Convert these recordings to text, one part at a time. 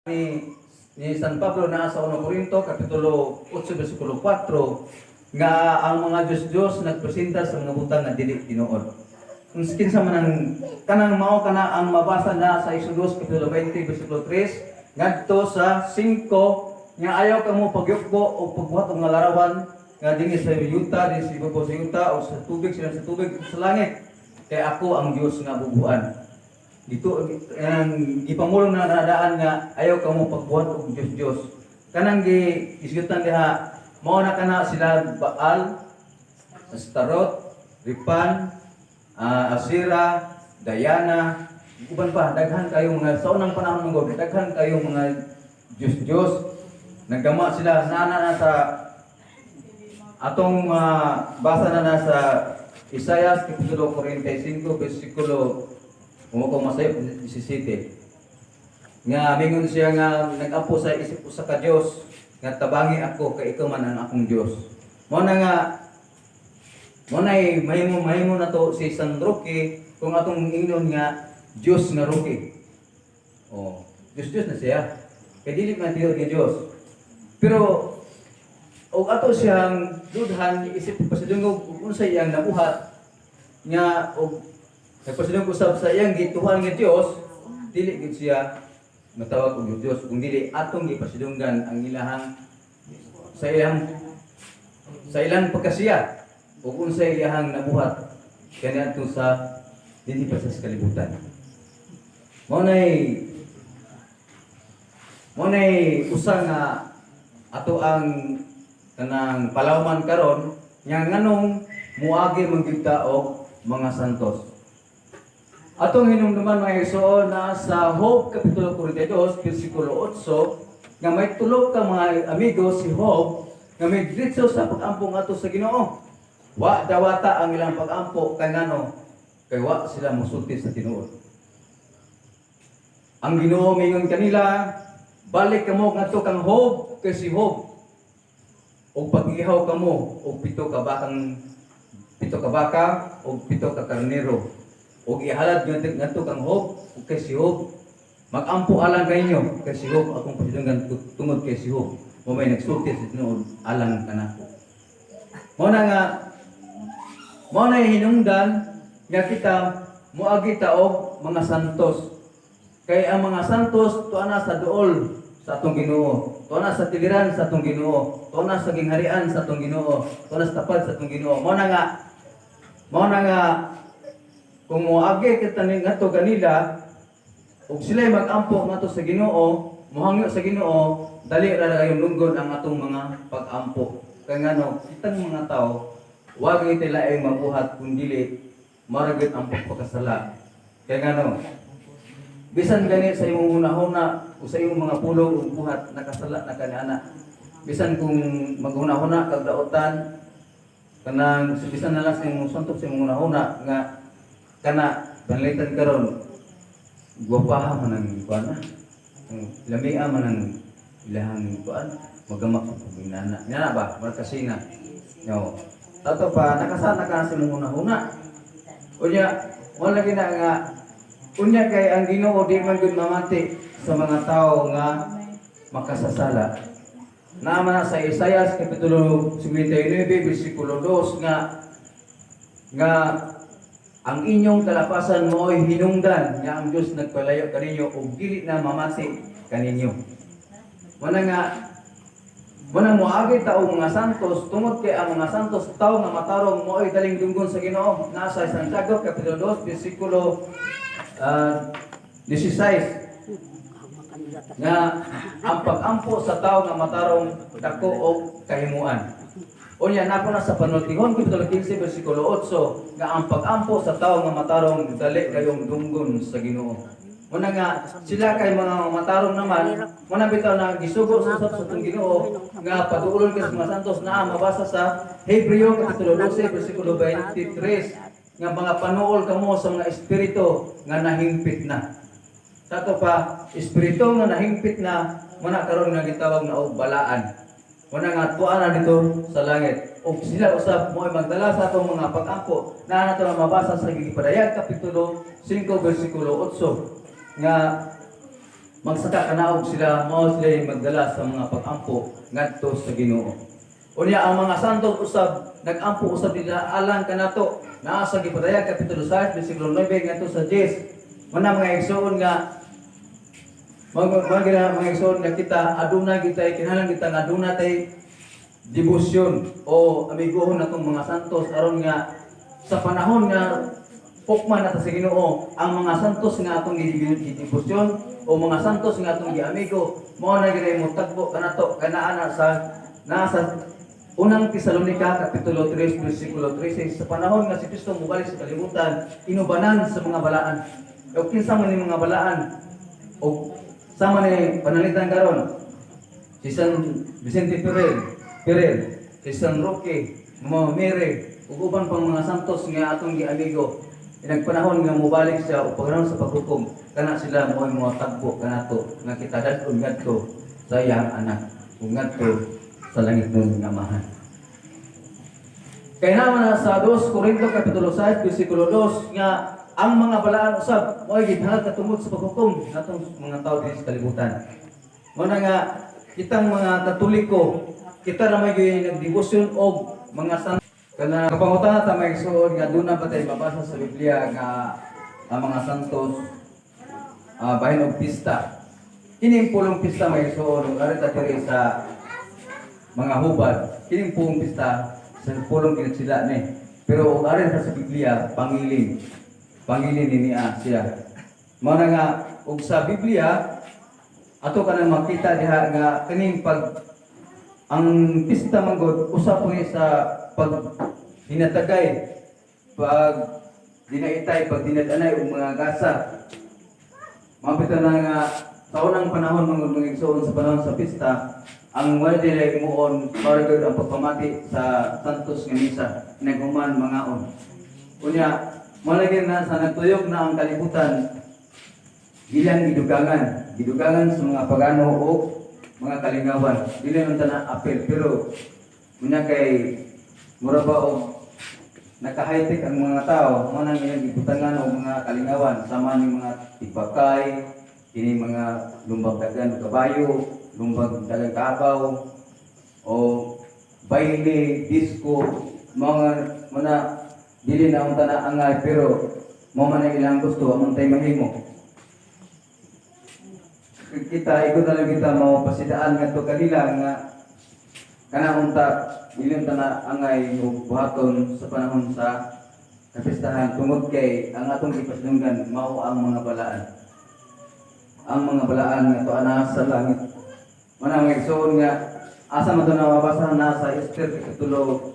Ni San Pablo naa sa 1 Corinto kapitulo 8 bersikulo 4 nga ang mga Diyos-Diyos nagpresenta sa mga butang nga dili tinuod. Kung kinsa man ang kanang mao kana ang mabasa na sa Exodus kapitulo 20 bersikulo 3 ngadto sa 5 nga ayaw kamo pagyukbo o pagbuhat og mga larawan nga dinhi sa yuta, dinhi sa ibabaw sa yuta o sa tubig, sila sa tubig, sa langit. Kay ako ang Dios nga bubuan. Dito ang gipamulong na nadaan nga ayaw kamo pagbuhat og Dios-Dios. Kanang gi isgutan diha mao na kana sila Baal, Astarot, Ripan, Asira, Diana, uban pa. Daghan kayo mga sa unang panahon ng God, daghan kayo mga Diyos-Diyos. Naggama sila nana na sa atong basa na na sa Isaias kapitulo 45 bersikulo kung ako masayop 17 nga mingon siya nga nag-ampo sa isip usa ka Dios nga tabangi ako kay ikaw man ang akong Dios. Mo na nga mo na mahimo mahimo na to si San Roque kung atong ingnon nga Dios nga Roque. Oh, Dios Dios na siya. Kay dili man tinuod nga Dios. Pero og ato siyang dudhan isip pasidungog ug unsa iyang nabuhat nga og nagpasidungog usab sa iyang gituhan nga Dios, dili gid siya matawag og Dios kung dili atong gipasidunggan ang ilahang sa ilang pagkasiya ug unsay iyahang nabuhat kaniadto sa dinhi pa sa kalibutan. Mao nay usa nga ato ang kanang palawman karon nga nganong muagi man gyud ta og mga santos. Atong hinumduman, mga igsoon, na sa Job Kapitulo 42, versikulo 8, nga may tulo ka mga amigo si Job nga may diretso sa pag-ampo ngadto sa Ginoo. Wa dawata ang ilang pag-ampo kay ngano? Kay wa sila mosulti sa tinuod. Ang Ginoo mingon kanila, "Balik kamo ngadto kang Job, kay si Job. Og pag-ihaw kamo og pito ka baka og pito ka karnero. Og ihalad ngadto kang Job ug kay si Job magampo alang kaninyo, kay si Job akong pasidunggan tungod kay si Job mo may nagsulti sa tinuod alang kanako." Mao na nga mao na hinungdan nga kita moagi ta og mga santos. Kay ang mga santos tuwa na sa duol sa atong Ginoo. Tuwa na sa tiliran sa atong Ginoo. Tuwa na sa gingharian sa atong Ginoo. Tuwa na sa tapad sa atong Ginoo. Mao na nga kung moagi kita ni ngadto kanila ug sila'y mag-ampo ngadto sa Ginoo, mohangyo sa Ginoo, dali ra na kayong lunggon ang atong mga pag-ampo. Kay ngano, kitang mga tao, wag gyud laing mabuhat kung dili maragyud ang pagpakasala. Kay ngano, bisan gani sa imong hunahuna o sa imong mga pulong ug buhat, nakasala na kaniana. Bisan kung maghuna-huna kag daotan, kanang bisan na lang sa imong santop sa imong hunahuna nga kana panalitan karon gwapaha man ang kuan ah. Ang lamia man ang ilahang kuan, magama sa paginana. Nga na ba? Markasina. No. Tato pa nakasana ka sa imong hunahuna. Unya, wala lagi na nga unya kay ang Ginoo di man gud mamati sa mga tao nga makasasala. Naman na sa Isaias kapitulo 59 bersikulo 2 nga nga ang inyong kalapasan mo'y hinungdan nga ang Dios nagpalayo kaninyo ug dili na mamati kaninyo. Muna nga muna moagi ta og mga santos tungod kay ang mga santos, tao nga matarong, mo'y daling dunggon sa Ginoo. Nasa Santiago kapitulo 2 bersikulo 16 nga ang pag-ampo sa tao nga matarong dako og kahimuan. Unya nako na sa Panultihon kapitulo 15 bersikulo 8 nga ang pag-ampo sa tao nga matarong dali kayong dunggon sa Ginoo. Muna nga sila kay mga matarong naman, muna bitaw na gisugo sa usab sa atong Ginoo nga paduolon kay sa mga santos na mabasa sa Hebreo kapitulo 12 bersikulo 23 nga mga panuol kamo sa mga espiritu nga nahingpit na. Sa ato pa, espiritu nga nahingpit na, muna karon nga gitawag na og balaan. Muna nga tuwa na dito sa langit. Og sila usab mo ay magdala sa atong mga pag-ampo na nato na mabasa sa Gipadayag kapitulo 5 bersikulo 8 nga Magsaka kanaog sila, mao sila yung magdala sa mga pag-ampo ngadto sa Ginoo. Unya ang mga santos usab nag-ampo usab nila alang kanato. Naa sa Gipadayag kapitulo 6 bersikulo 9 ngadto sa 10. Mana, mga igsoon, nga mga igsoon, nga kita aduna kita, kinahanglan kita nga aduna tay debosyon o amiguhon natong mga santos aron nga sa panahon nga pukman nato sa Ginoo, ang mga santos nga atong gidebosyon o mga santos nga atong giamigo, mao na gyud mo tagbo kanato. Kanaa sa nasa Unang Tesalonika kapitulo 3 bersikulo 13, sa panahon nga si Kristo mobalik sa kalibutan, inubanan sa mga balaan. O kinsa man ni mga balaan o sama ni pananglitan karon si San Vicente Ferrer, si San Roque, Mama Mary, ug uban pang mga santos nga atong giamigo. Nagpanahon nga mobalik siya o panahon sa paghukom, kana sila mo mga tagbo kanato nga kita dad-on ngadto sa iyang anak ug ngadto sa langit ng Amahan. Kaya naman na sa 2 Corinto kapitulo 6 bersikulo 2 nga ang mga balaan usab mo'y gidahal katungod sa paghukom natong mga tao dinhi sa kalibutan. Mao na nga kitang mga Katoliko, kita ra may gyud nagdebosyon og mga san kana. Kapangutana ta, mga igsoon, nga duna ba tay mabasa sa Biblia nga ang mga santos bahin og pista? Kining pulong pista, mga igsoon, ug ari ta diri sa mga hubad, kining pulong pista sa pulong kinatsila ni. Pero ug ari ta sa Biblia, pangilin. Pangilin ni niya siya. Mao na nga ug sa Biblia ato kanang makita diha nga kining pag ang pista manggod usa po ni sa pag hinatagay, pag dinaitay, pag dinadanay og mga gasa. Mapito na nga sa unang panahon mga mga igsoon, sa panahon sa pista, ang wala nila himuon para gyud ang pagpamati sa santos nga misa, naghuman mangaon. Unya mao lagi na sa nagtuyok na ang kalibutan, ilang gidugangan, gidugangan sa mga pagano o mga kalingawan. Dili man ta na apel, pero unya kay mura ba og naka-high-tech ang mga tao, mo nang ilang gibutangan og mga kalingawan sama ning mga tigbakay, kini mga lumbag dagan kabayo, lumbag dagan kabaw o baile, disco, mga muna dili na unta na angay, pero mo man ang ilang gusto, among tay mahimo. Kita ikot na lang kita mo pasidaan ngadto kanila nga kana unta dili unta na angay og buhaton sa panahon sa kapistahan, tungod kay ang atong gipasidunggan mao ang mga balaan, ang mga balaan nga tuwa na sa langit. Mana, mga igsoon, nga asa man to na mabasa? Na sa Esther kapitulo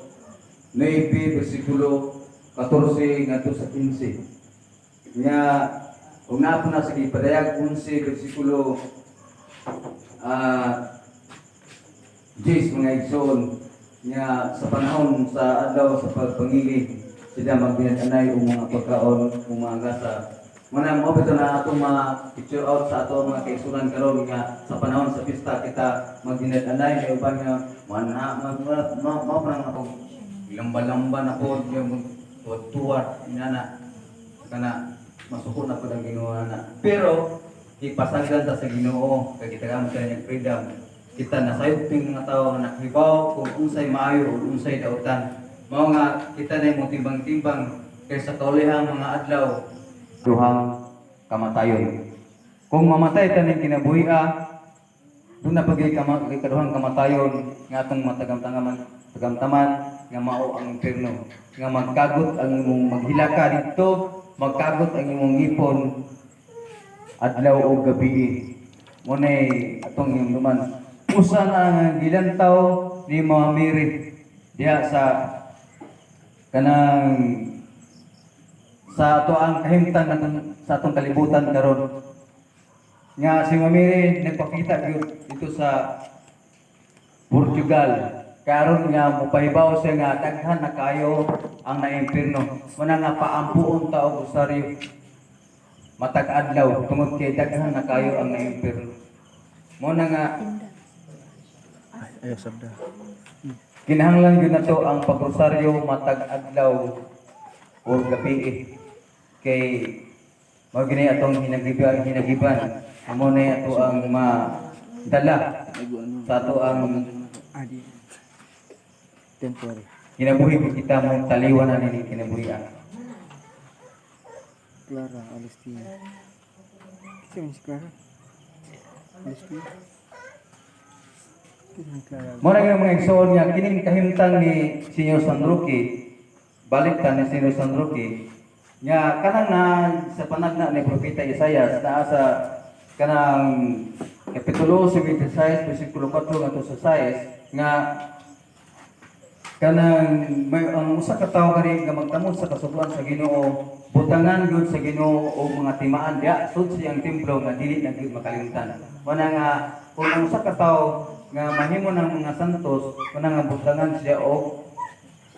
9 bersikulo 14 ngadto sa 15 nga ug naa po na sa Gipadayag 11 bersikulo 10, mga igsoon, nga sa panahon sa adlaw sa pagpangili sila magbinatanay og mga pagkaon ug mga gasa. Muna mo bito na atong mga picture out sa ato mga kaigsunan karon nga sa panahon sa pista kita magbinatanay, may uban nga mana mag mao pa nang ako lamba-lamba na po yung tuwat inana kana masuko na pud ang Ginoo na. Pero ipasagdan ta sa Ginoo kay kita gamit ta niyang freedom. Kita nasayop ting mga tao nga nakibaw kung unsay maayo o unsay dautan. Mao nga kita na imong timbang-timbang kay sa kaulihang mga adlaw, duhang kamatayon. Kung mamatay ta ning kinabuhi, doon na pagay kaduhang kamatayon nga atong matagamtaman tagamtaman nga mao ang impierno, nga magkagot ang imong maghilaka didto, magkagot ang imong ngipon adlaw o gabi. Mo nay atong hinumduman usa na nga gilantaw ni Mama Mary diha sa kanang sa ato ang kahimtang natong sa atong kalibutan karon, nga si Mama Mary nagpakita gyud dito sa Portugal karon nga mopahibaw siya nga daghan na kayo ang naimpirno. Muna nga paampuon ta og rosaryo matag adlaw tungod kay daghan na kayo ang naimpirno. Mo na nga Ayaw sabda. Kinahanglan gyud nato ang pagrosaryo matag adlaw o gabi, kay mao gini atong hinagiban hinagiban. Amo na ato ang madala sa ato ang Adi. Temporary. Kinabuhi kung kita mo taliwan na nini kinabuhi. Clara Alistia. Kinsa man si Clara? Alistia. Kinsa man Clara? Mo na yung mga igsoon nga kining kahimtang ni Senyor San Roque, balik ta ni Senyor San Roque, nga kanang na sa panagna ni Propeta Isaias naa sa kanang Kapitulo 76 versikulo 4 ngadto sa 6 nga kanang may ang usa ka tawo kani nga magtamod sa kasuguan sa Ginoo, butangan gyud sa Ginoo og mga timaan diya sud siyang templo nga dili na gyud makalimtan. Mao nga kung ang usa ka tawo nga mahimo ng mga santos, mao nga butangan siya og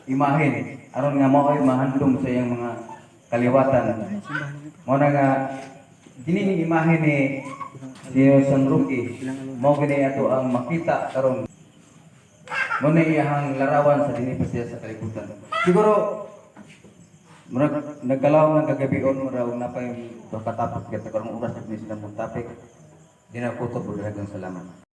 imahen aron nga mao'y mahandom sa iyang mga kaliwatan. Mao na nga kini ni imahe ni Sir San Roque, mao gani ato ang makita karon. Mao na iyahang larawan sa dinhi pa siya sa kalibutan. Siguro murag nagkalaw ng kagabion, murag na pa yung katapos kita karong oras ni sila mong topic. Di na ko to, daghang salamat.